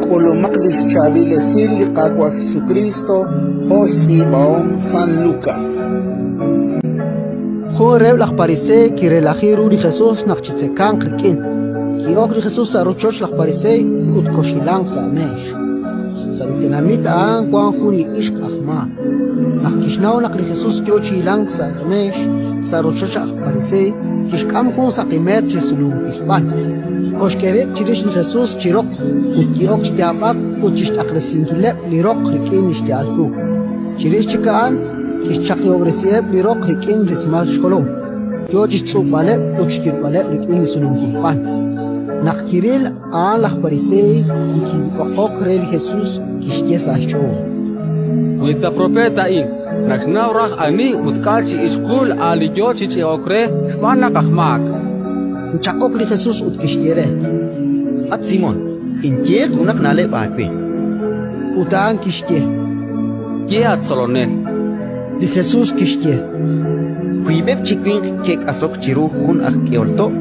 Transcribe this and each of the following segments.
K'ulumaq li xchaab'il esil li Qaawa' Jesukriist jo' xtz'iib'ahom San Lukas. Jun reheb' laj Pariseey kirelaji ru li Jesus naq chitzekanq rik'in. Ki'ok li Jesus sa' rochoch laj Pariseey ut koxhilanq sa' meex. Sa' li tenamit a'an wank jun li ixq aj maak. Naq kixnaw naq li Jesus yo chi hilank sa' meex sa' rochoch aj Pariseey, kixk'am jun saqi meet chi sununkil b'an. Koxk'e rib' chirix li Jesus chi roq ut ki'ok chi yaab'ak ut chi xt'aqresinkileb' li roq rik'in li xya'al ru. Chirix chik a'an kixchaqihob'resiheb' li roq rik'in rismal xjolom, yo chi xtz'ub'aleb' ut xyulb'aleb' rik'in li sununkil b'an. Naq kiril a'an laj Pariseey li kib'oqok re li Jesus, kixye sa' xch'ool: Wi ta propeet a'in, naxnaw raj ani ut k'a' chi ixqul a' li yo chi ch'e'ok re, xb'aan naq aj maak. Kichaq'ok li Jesus ut kixye re: At Simón, inyeeq junaq na'leb' aawe. Ut a'an kixye: Ye, at Tzolonel. Li Jesus kixye: Wiib'eb' chi winq ke'k'asok chiru jun aj k'ehol to',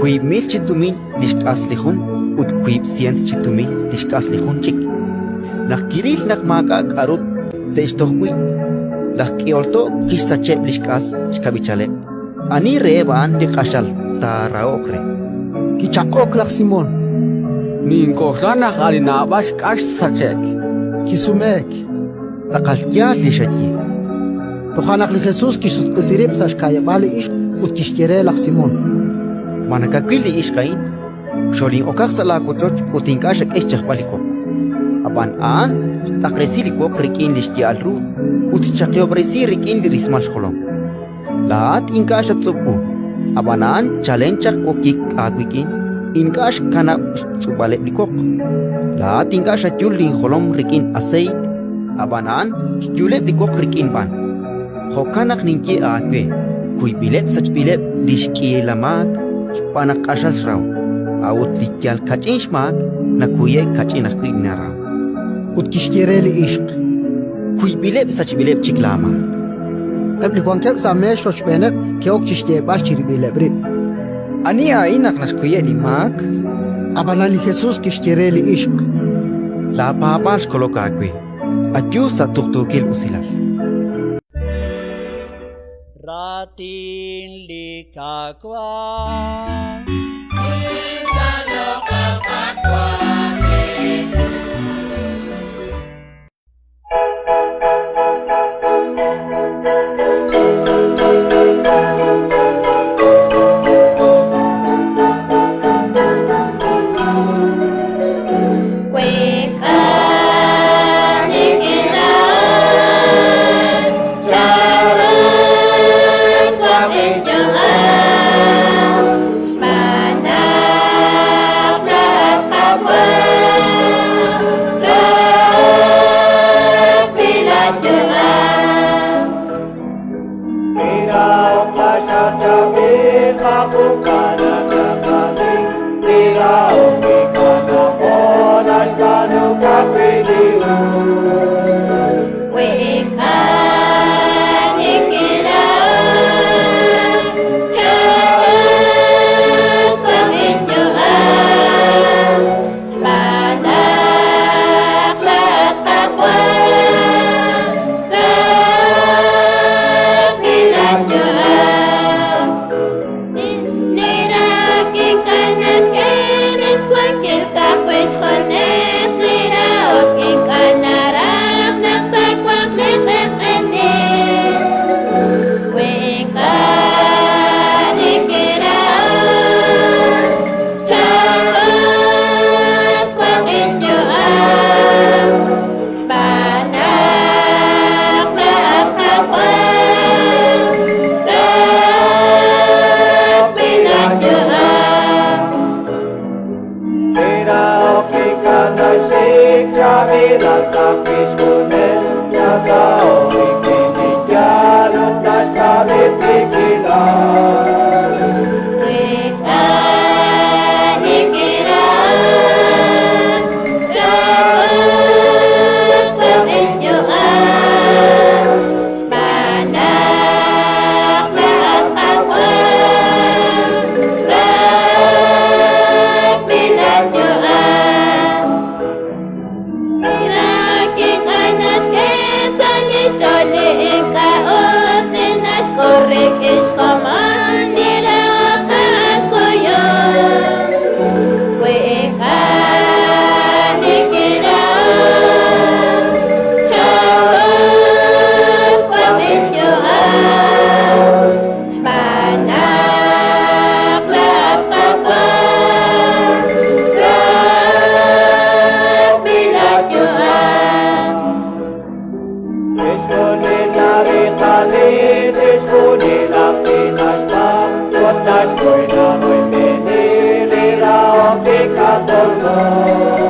5,000 chi tumin li xk'as li jun ut 500 chi tumin li xk'as li jun chik. Naq kiril naq maak'a' k'aru te'xtoj wi', laj k'ehol to' kixsacheb' li xk'as xkab'ichaleb'. Ani reheb' a'an li q'axal taarahoq re? Kichaq'ok laj Simón: Nink'oxla naq a' li naab'al xk'as xsache'k. Kisumeek: Tz'aqal yaal li xaye. Toja' naq li Jesus kixsutq'isi rib' sa' xka'yab'aal li ixq ut kixye re laj Simón: Ma nakawil li ixq a'in? Xolin'okaq sa' laawochoch ut ink'a' xak'e xchajb'al li woq. Ab'an a'an xt'aqresi li woq rik'in li xya'al ru ut xchaqihob'resi rik'in li rismal xjolom. Laa'at ink'a' xatz'ub' wu, ab'an a'an chalen chaq wokik aawik'in ink'a' xkanab' xtz'ub'aleb' li woq. Laa'at ink'a' xayul linjolom rik'in aseeyt, ab'an a'an xyuleb' li woq rik'in b'an. Jo'kan naq ninye aawe: kuyb'ileb' sachb'ileb' li xk'iila maak xb'aan naq q'axal xrahok; a'ut li yal kach'in xmaak, nakuye'k kach'in ajwi' narahok. Ut kixye re li ixq: Kuyb'ileb' sachb'ileb' chik laamaak. Eb' li wankeb' sa' meex rochb'eeneb' ke'ok chi xyeeb'al chirib'ileb' rib': Ani a'in naq naxkuyeb' li maak? Ab'anan li Jesus kixye re li ixq: Laapaab'aal xkolok aawe. Ayu sa' tuqtuukil usilal. Raatin li Qaawa'. Taq'a.